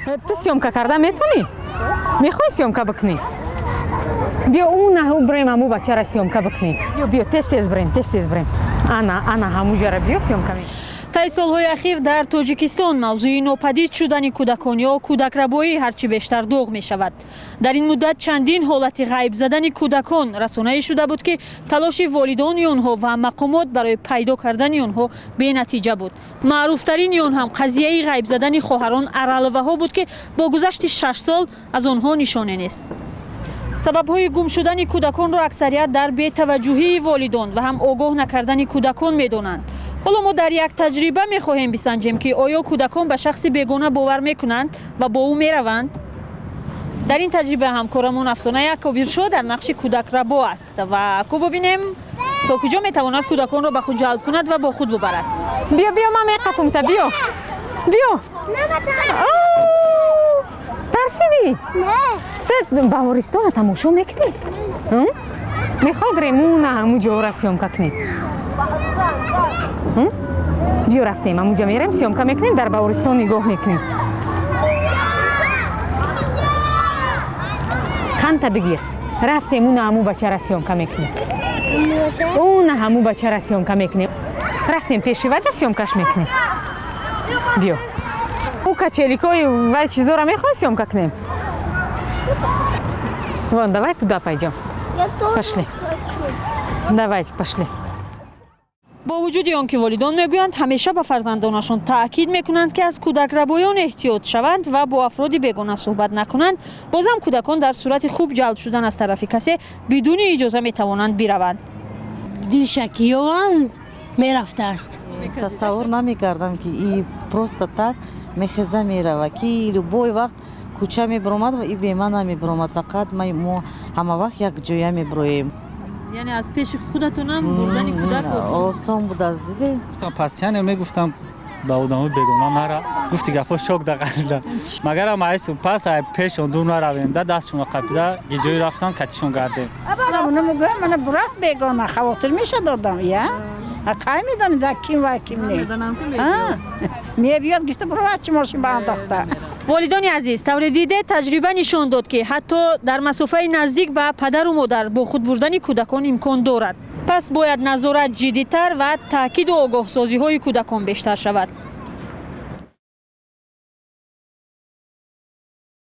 Ту съёмка карда метавонӣ? Мехоҳӣ съёмка бикунӣ? Биё, уна бирем, ҳаму бачара съёмка бикунем. Биё, биё, тез тез бирем, тез тез бирем. Ана, ана ҳамуҷара биё, съёмка. Таи солҳои ахир дар Тоҷикистон мавзӯи нопадид шудани кӯдакон ё кӯдакрабоӣ ҳарчи бештар доғ мешавад. Дар ин муддат чандин ҳолати ғайб задани кӯдакон расонаӣ шуда буд, ки талоши волидони онҳо ва мақомот барои пайдо кардани онҳо бенатиҷа буд. Маъруфтарини он ҳам қазияи ғайб задани хоҳарон Араловаҳо буд, ки бо гузашти 6 сол аз онҳо нишоне нест. Сабабҳои гум шудани кӯдаконро аксарият дар бетаваҷҷӯҳии волидон ва ҳам огоҳ накардани кӯдакон медонанд. Ҳоло мо дар як таҷриба мехоҳем бисанҷем, ки оё кӯдакон ба шахси бегона бовар мекунанд ва бо ӯ мераванд. Дар ин таҷриба ҳамкорамон Афсона Якобиршо дар нақши кӯдакрабо аст ва ку бубинем, то куҷо метавонад кӯдаконро ба худ ҷалб кунад ва бо худ бубарад. Биё, биё, ман меқапумта, биё, биё. Тарсидӣ? Баҳористона тамошо мекунӣ? Мехоҳӣ бирем, уна ҳаму ҷора съёмка кунем? Биё, рафтем, ҳамуҷа мерем, съёмка мекунем, дар Баҳористон нигоҳ мекунем. Қанта бигир, рафтем, уна ҳаму бачара съёмка мекунем, уна ҳаму бачара съёмка мекунем. Рафтем пеши вада, съёмкаш мекунем. Биё, ӯ качеликои вай чизора мехоҳӣ съёмка кунем? Вон, давай туда пойдем. Пошли, давайте, пошли. Бо вуҷуди он ки волидон мегӯянд, ҳамеша ба фарзандонашон таъкид мекунанд, ки аз кӯдакрабоён эҳтиёт шаванд ва бо афроди бегона суҳбат накунанд, бозам кӯдакон дар сурати хуб ҷалб шудан аз тарафи касе бидуни иҷоза метавонанд бираванд. Дилшакиёван мерафтааст. Тасаввур намекардам, ки и просто так мехеза мерава, ки любой вақт кӯча мебиромад ва и бема намебиромад. Фақат мо ҳама вақт якҷоя мебироем. Яъне аз пеши худатонам бурдани кӯдак осон будааст, диде. Гуфтам, постоянно мегуфтам, ба одамои бегона нара. Гуфти гапҳо шок дақалда. Магарам айсу пас ай пешон дур наравем да, дастшона қапида гиҷои рафтан катишон гардем. Мана бурафт бегона, хавотир мешад одам, я кай медонед, ким ва ким не мебиёд, гишта буравад, чи мошин ба андохта. Волидони азиз, тавре дидед, таҷриба нишон дод, ки ҳатто дар масофаи наздик ба падару модар бо худ бурдани кӯдакон имкон дорад. Пас бояд назорат ҷиддитар ва таъкиду огоҳсозиҳои кӯдакон бештар шавад.